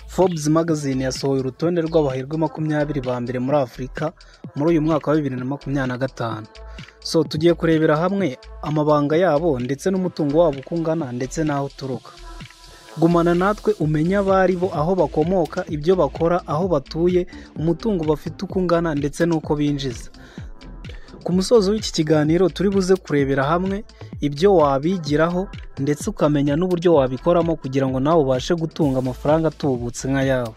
Forbes Magazine yasohoye urutonde rw'abaherwe 20 ba mbere muri Afurika muri uyu mwaka wa 2025. So tugiye kurebera hamwe amabanga yabo ndetse n'umutungo wabo uko ungana ndetse n'aho uturuka. Gumana natwe umenye abo ari bo, aho bakomoka, ibyo bakora, aho batuye, umutungo bafite uko ungana ndetse n'uko binjiza. Ku musozo w'iki kiganiro turi buze kurebera hamwe ibyo wabigiraho ndetse ukamenya n'uburyo wabikoramo kugira ngo nawe ubashe gutunga amafaranga atubutse nk'ayabo.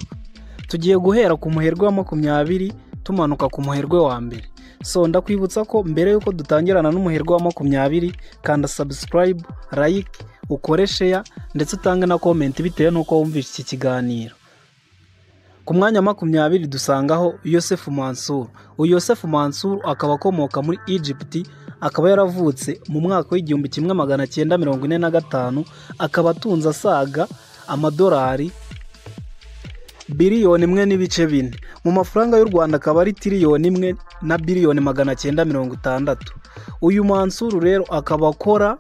Tugiye guhera ku muherwe wa 20 tumanuka ku muherwe wa mbere. So ndakwibutsa ko mbere y'uko dutangirana n'umuherwe wa 20, kanda subscribe, like, ukore share ndetse utange na comment bitewe n'uko wumvise iki kiganiro. Ku mwanya wa 20 dusangaho Youssef Mansour. Uyu Youssef Mansour akaba akomoka muri Egypt, akaba yaravutse mu mwaka wa 1945, akaba atunze asaga amadolari biliyoni 1.4, mu mafaranga y'u Rwanda akaba ari tiriyoni 1 na biliyoni 960. Uyu Mansour rero akaba akora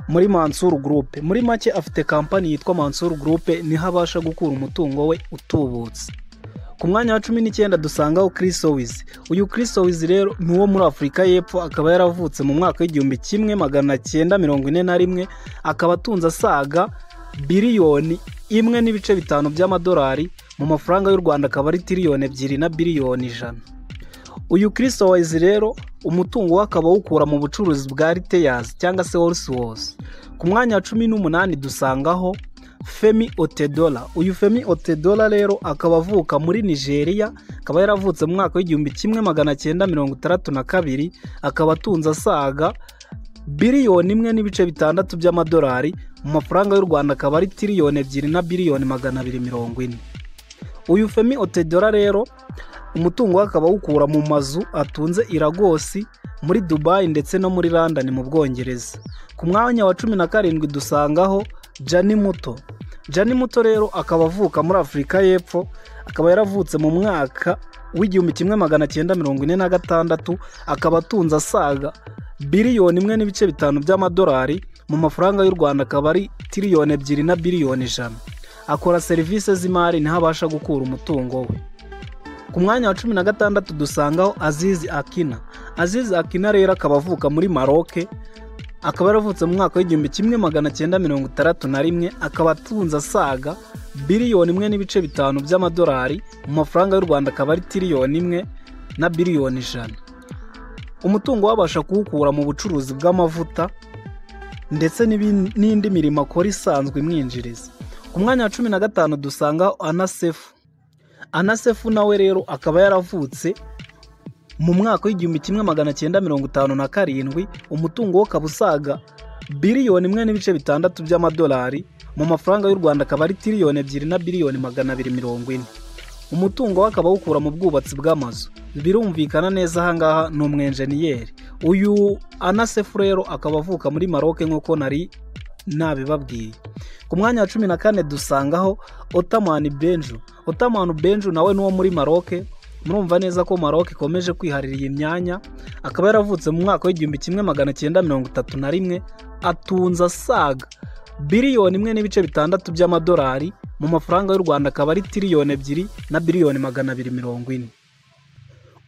muri Mansour Group. Muri make afite kampani yitwa Mansour Group, niho abasha gukura umutungo we utubutse. Ku mwanya wa 19 dusangaho Chris Owis. Uyu Chris Owis rero ni uwo muri Afurika y'Epfo, akaba yaravutse mu mwaka wa 1941, akaba atunze asaga biliyoni 1.5 by'amadolari, mu mafaranga y'u Rwanda akaba ari tiriyoni 2 na biliyoni 100. Uyu Chris Owis rero umutungo we akaba awukura mu bucuruzi bwa retailers cyangwa se wholesale. Ku mwanya wa 18 dusangaho Femi Otedola. Uyu Femi Otedola rero akaba avuka muri Nigeria, akaba yaravutse mu mwaka wa 1962, akaba atunze asaga biliyoni 1.6 by'amadolari, mu mafaranga y'u Rwanda akaba ari tiriyoni 2 na biliyoni 240. Uyu Femi Otedola rero umutungo we akaba awukura mu mazu atunze i Lagos, muri Dubai ndetse no muri London mu Bwongereza. Ku mwanya wa 17 dusangaho Jannie Muto. Jannie Muto rero akaba avuka muri Afurika y'Epfo, akaba yaravutse mu mwaka wa 1946, akaba atunze asaga biliyoni 1.5 by'amadolari, mu mafaranga y'u Rwanda akaba ari tiriyoni 2 na biliyoni 100. Akora serivisi z'imari, niho abasha gukura umutungo we. Ku mwanya wa 16 dusangaho Aziz Akina. Aziz Akina rero akaba avuka muri Maroc, akaba yaravutse mu mwaka wa 1961, akaba atunze asaga biliyoni 1.5 by'amadolari, mu mafaranga y'u Rwanda akaba ari tiriyoni 1 na biliyoni 100. Umutungo wabasha kuwukura mu bucuruzi bw'amavuta ndetse n'indi mirimo akora isanzwe imwinjiriza. Ku mwanya wa 15 dusangaho Anasefu. Anasefu nawe rero akaba yaravutse mu mwaka wa 1957, umutungo we ukaba usaga biliyoni 1.6 by'amadolari, mu mafaranga y'u Rwanda akaba ari tiriyoni 2 na biliyoni 240. Umutungo we akaba awukura mu bwubatsi bw'amazu. Birumvikana neza ahangaha ni umwenjeniyeri. Uyu Anasefu rero akaba avuka muri Maroc nk'uko nari nabibabwiye. Ku mwanya wa 14 dusangaho Othman Benju. Othman Benju nawe ni uwo muri Maroc. Murumva neza ko Maroc ikomeje kwiharira iyi myanya, akaba yaravutse mu mwaka wa 1931, atunze asaga biliyoni 1.6 by'amadolari, mu mafaranga y'u Rwanda akaba ari tiriyoni 2 na biliyoni 240.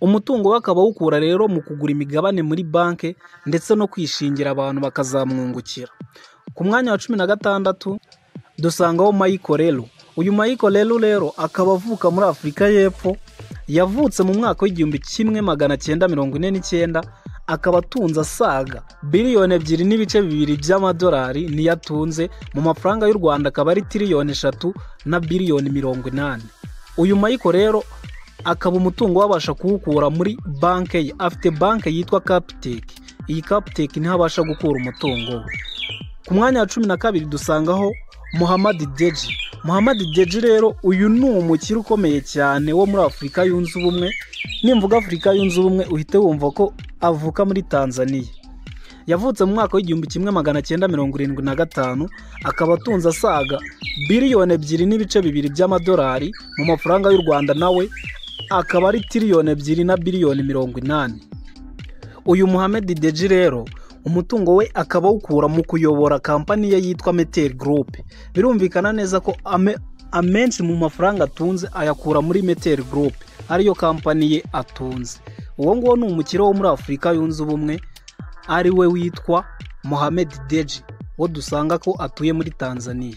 Umutungo we akaba awukura rero mu kugura imigabane muri banki ndetse no kwishingira abantu bakazamwungukira. Ku mwanya wa 16 dusangaho Michael Lelu. Uyu Michael Lelu rero akaba avuka muri Afurika y'Epfo, yavutse mu mwaka wa 1949, akaba atunze asaga biliyoni 2.2 by'amadolari niyo atunze, mu mafaranga y'u Rwanda akaba ari tiriyoni 3 na biliyoni 80. Uyu Michael rero akaba umutungo wabasha kuwukura muri banki ye. Afite banki yitwa Capitec. Iyi Capitec niho abasha gukura umutungo we. Ku mwanya wa 12 dusangaho Muhammad Deji. Muhammad Deji rero uyu ni umukire ukomeye cyane wo muri Afurika yunze ubumwe. Nimvuga Afurika yunze ubumwe uhite wumva ko avuka muri Tanzania. Yavutse mu mwaka wa 1975, akaba atunze asaga biliyoni 2.2 by'amadolari, mu mafaranga y'u Rwanda nawe akaba ari tiriyoni 2 na biliyoni 80. Uyu Muhammad Deji rero Umutungo we akaba awukura mu kuyobora kampani ye yitwa Meteri Group. Birumvikana neza ko amenshi mu mafaranga atunze ayakura muri Meteri Group, ariyo kampani ye atunze. Uwo nguwo ni umukire wo muri Afurika Yunze Ubumwe, ari we witwa Mohamed Dewji, wo dusanga ko atuye muri Tanzania.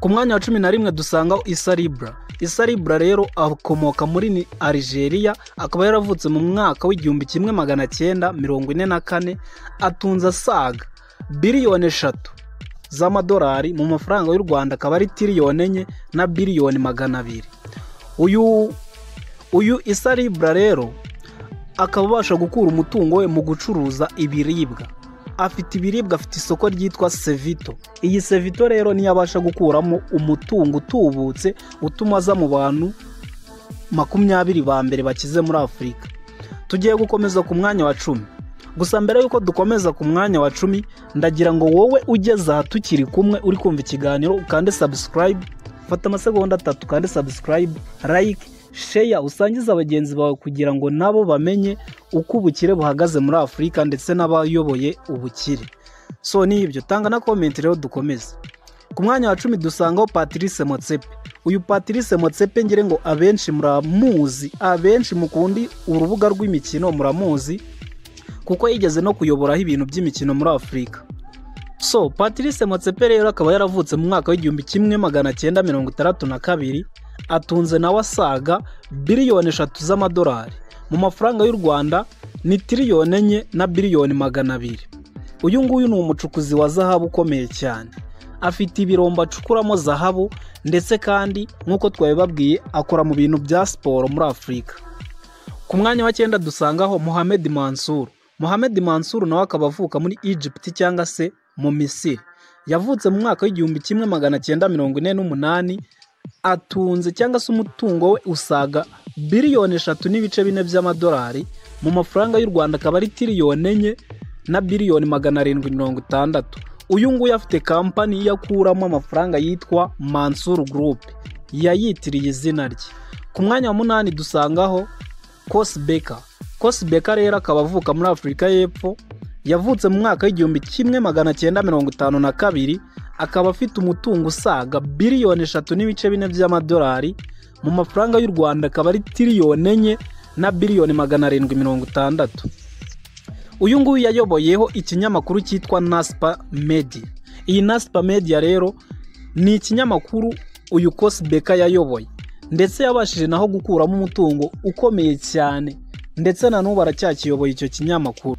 Ku mwanya wa 11 dusangaho Issa Libra. Issa Libra rero akomoka muri Algeria, akaba yaravutse mu mwaka w'1944, atunze asaga biliyoni 3 z'amadolari, mu mafaranga y'u Rwanda akaba ari tiriyoni 4 na biliyoni 200. Uyu Issa Libra rero akaba abasha gukura umutungo we mu gucuruza ibiribwa. Afite ibiribwa, afite isoko ryitwa Sevito. Iyi Sevito rero niyo abasha gukuramo umutungo utubutse utuma aza mu bantu 20 ba mbere bakize muri Afurika. Tugiye gukomeza ku mwanya wa 10. Gusa mbere yuko dukomeza ku mwanya wa 10, ndagira ngo wowe ugeze aha tukiri kumwe uri kumva ikiganiro ukande subscribe, fata amasegonda 3 ukande subscribe, like, share, usangize abagenzi bawe kugira ngo nabo bamenye uko ubukire buhagaze muri Afurika ndetse n'abayoboye ubukire. So nibyo, tanga na comment rero dukomeze. Ku mwanya wa 10 dusangaho Patrice Motsepe. Uyu Patrice Motsepe ngire ngo abenshi muramuzi, abenshi mukundi urubuga rw'imikino muramuzi, kuko yigeze no kuyoboraho ibintu by'imikino muri Afurika. So Patrice Motsepe rero akaba yaravutse mu mwaka w'1962, atunze nawe asaga biliyoni 3 z'amadolari, mu mafaranga y'u Rwanda ni tiriyoni 4 na biliyoni 200. Uyu nguyu ni umucukuzi wa zahabu ukomeye cyane, afite ibirombo acukuramo zahabu, ndetse kandi nk'uko twabibabwiye akora mu bintu bya siporo muri Afurika. Ku mwanya wa 9 dusangaho Mohamed Mansour. Mohamed Mansour nawe akaba avuka muri Egypt cyangwa se mu Misiri. Yavutse mu mwaka w'1948, atunze cyangwa se umutungo we usaga biliyoni 3.4 by'amadolari, mu mafaranga y'u Rwanda akaba ari tiriyoni 4 na biliyoni 760. Uyu nguyu afite kampani yakuramo amafaranga yitwa Mansour Group, yayitiriye izina rye. Ku mwanya wa 8 dusangaho Kosi Beka. Kosi Beka rero akaba avuka muri Afurika y'Epfo, yavutse mu mwaka w'1952, akaba afite umutungo usaga biliyoni 3.4 by'amadolari, mu mafaranga y'u Rwanda akaba ari tiriyoni 4 na biliyoni 760. Uyu nguyu yayoboyeho ikinyamakuru cyitwa Naspa Media. Iyi Naspa Media rero ni ikinyamakuru uyu Kosi Beka yayoboye, ndetse yabashije naho gukuramo umutungo ukomeye cyane, ndetse na n'ubu aracyakiyoboye icyo kinyamakuru.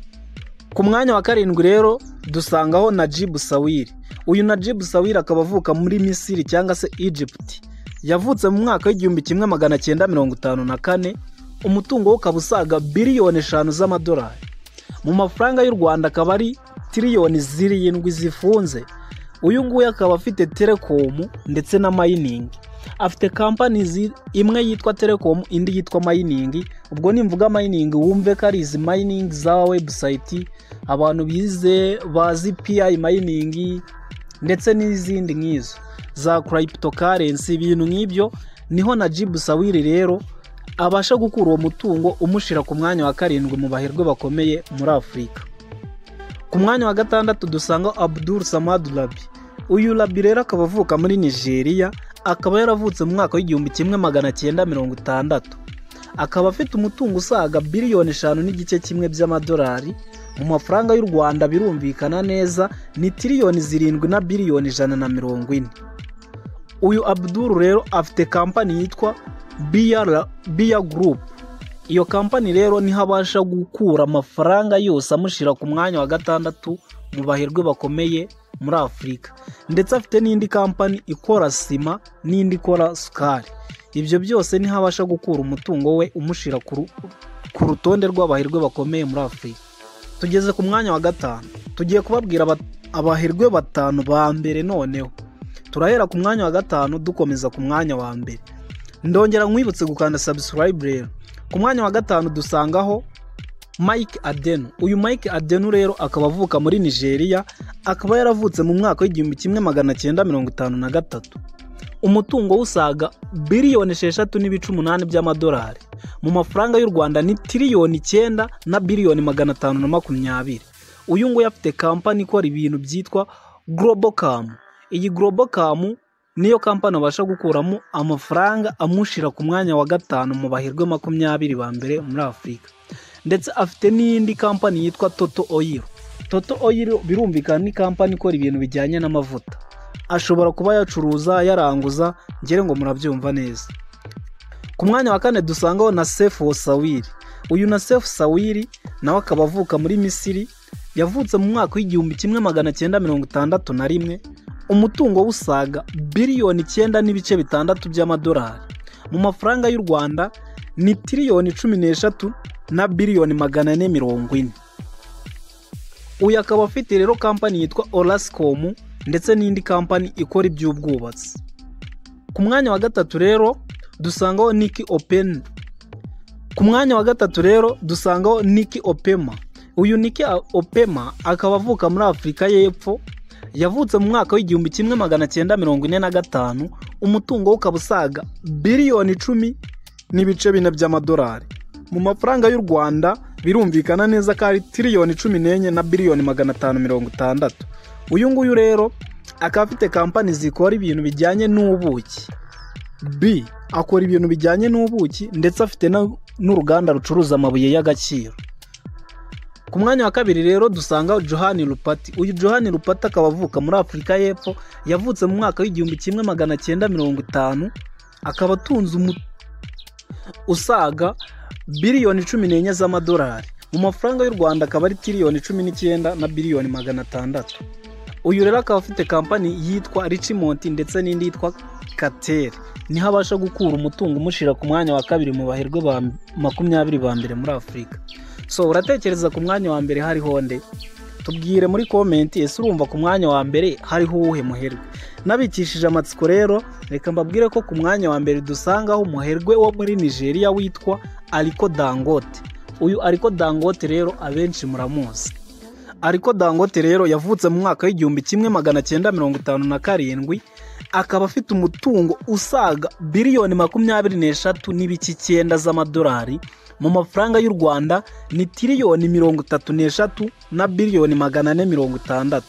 Ku mwanya wa 7 rero dusangaho Najib Sawiri. Uyu Najib Sawiri akaba avuka muri Misiri cyangwa se Egypt. Yavutse mu mwaka w'1954, umutungo we ukaba usaga biliyoni 5 z'amadolari, mu mafaranga y'u Rwanda akaba ari tiriyoni 7 zifunze. Uyu nguyu akaba afite telecom ndetse na mining. Afite kampani imwe yitwa telecom, indi yitwa mining. Ubwo nimvuga mining wumve ko ari izi mining za website, abantu bize bazi PI mining ndetse n'izindi nk'izo za cryptocurrency, ibintu nk'ibyo. Niho Najib Sawiri rero abasha gukura uwo mutungo umushira ku mwanya wa 7 mu baherwe bakomeye muri Afurika. Ku mwanya wa 6 dusanga Abdul Samad Rabi. Uyu Rabi rero akaba avuka muri Nigeria, akaba yaravutse mu mwaka w'1960, akaba afite umutungo usaga biliyoni 5.1 by'amadolari, mu mafaranga y'u Rwanda birumvikana neza ni tiriyoni 7 na biliyoni 140. Uyu Abdul rero afite kampani yitwa Bia Group. Iyo kampani rero niho abasha gukura amafaranga yose amushira ku mwanya wa 6 mu baherwe bakomeye muri Afurika, ndetse afite n'indi kampani ikora sima n'indi ikora sukari. Ibyo byose niho abasha gukura umutungo we umushira ku rutonde rw'abaherwe bakomeye muri Afurika. Tugeze ku mwanya wa 5, tugiye kubabwira abaherwe 5 ba mbere. Noneho turahera ku mwanya wa 5 dukomeza ku mwanya wa mbere. Ndongera nkwibutse gukanda subscribe rero. Ku mwanya wa 5 dusangaho Mike Adenu. Uyu Mike Adenu rero akaba avuka muri Nigeria, akaba yaravutse mu mwaka w'1953. Umutungo usaga biliyoni 6.8 by'amadolari, mu mafaranga y'u Rwanda ni tiriyoni 9 na biliyoni 520. Uyu nguyu afite kampani ikora ibintu byitwa Globacom. Iyi Globacom niyo kampani abasha gukuramo amafaranga amushyira ku mwanya wa 5 mu baherwe 20 ba mbere muri Afurika. Ndetse afite n'iyindi kampani yitwa Total Oil. Total Oil birumvikana ni kampani ikora ibintu bijyanye n'amavuta. Ashobora kuba yacuruza, yaranguza, ngere ngo murabyumva neza. Ku mwanya wa 4 dusangaho Nassef Sawiris. Uyu Nassef Sawiris nawe akaba avuka muri Misiri, yavutse mu mwaka w'1961, umutungo usaga biliyoni 9.6 by'amadolari. Mu mafaranga y'u Rwanda ni tiriyoni 13 na biliyoni 440. Uyu akaba afite rero kampani yitwa Orascom ndetse n'indi kampani ikora iby'ubwubatsi. Ku mwanya wa 3 rero dusangaho Nick Open. Ku mwanya wa 3 rero dusangaho Nick Opema. Uyu Nick Opema akaba avuka muri Afurika y'Epfo, yavutse mu mwaka w'1945, umutungo we ukaba usaga biliyoni 10.4 by'amadolari. Mu mafaranga y'u Rwanda birumvikana neza ko ari tiriyoni 14 na biliyoni 560. Uyu nguyu rero akaba afite kampani zikora ibintu bijyanye n'ubuki. B akora ibintu bijyanye n'ubuki ndetse afite n'uruganda rucuruza amabuye y'agaciro. Ku mwanya wa 2 rero dusanga Johan Rupert. Uyu Johan Rupert akaba avuka muri Afurika y'Epfo, yavutse mu mwaka w'1950, akaba atunze usaga biliyoni 14 z'amadolari. Mu mafaranga y'u Rwanda akaba ari tiriyoni 19 na biliyoni 600. Uyu rero akaba afite kampani yitwa Richmond ndetse n'indi yitwa Cater. Niho abasha gukura umutungo umushira ku mwanya wa 2 mu baherwe ba 20 ba mbere muri Afurika. So uratekereza ku mwanya wa mbere hariho nde? Tubwire muri comment, ese urumva ku mwanya wa mbere hariho uwuhe muherwe? Nabikishije amatsiko rero, reka mbabwire ko ku mwanya wa mbere dusangaho umuherwe wo muri Nigeria witwa Aliko Dangote. Uyu Aliko Dangote rero abenshi muramuzi. Aliko Dangote rero yavutse mu mwaka w'1957, akaba afite umutungo usaga biliyoni 23.9 z'amadolari. Mu mafaranga y'u Rwanda ni tiriyoni 33 na biliyoni 460.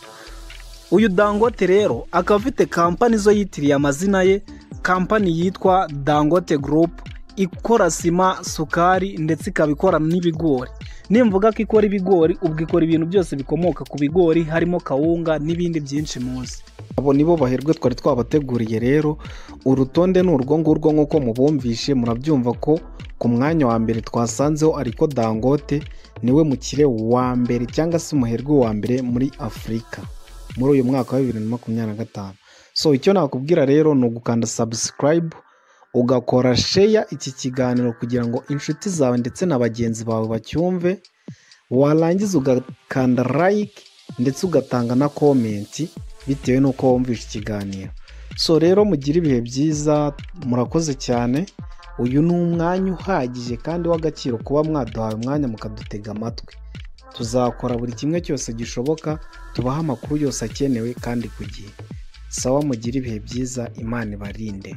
Uyu Dangote rero akaba afite kampani zo yitiriye amazina ye, kampani yitwa Dangote Group ikora sima, sukari ndetse ikaba ikora n'ibigori. Nimvuga ko ikora ibigori, ubwo ikora ibintu byose bikomoka ku bigori harimo kawunga n'ibindi byinshi muzi. Abo nibo baherwe twari twabateguriye rero. Urutonde ni urwo ngurwo nk'uko mubumvishe, murabyumva ko ku mwanya wa mbere twasanzeho Aliko Dangote, niwe mukire wa mbere cyangwa se umuherwe wa mbere muri Afurika muri uyu mwaka wa 2025. So icyo nakubwira rero ni ugukanda subscribe, ugakora share iki kiganiro kugira ngo inshuti zawe ndetse na bagenzi bawe bacyumve, warangiza ugakanda like ndetse ugatanga na comment bitewe n'uko wumvishe ikiganiro. So rero mugire ibihe byiza, murakoze cyane. Uyu ni umwanya uhagije kandi w'agaciro kuba mwaduhaye umwanya mukadutega amatwi. Tuzakora buri kimwe cyose gishoboka tubaha amakuru yose akenewe kandi ku gihe. Sawa, mugire ibihe byiza, Imana ibarinde.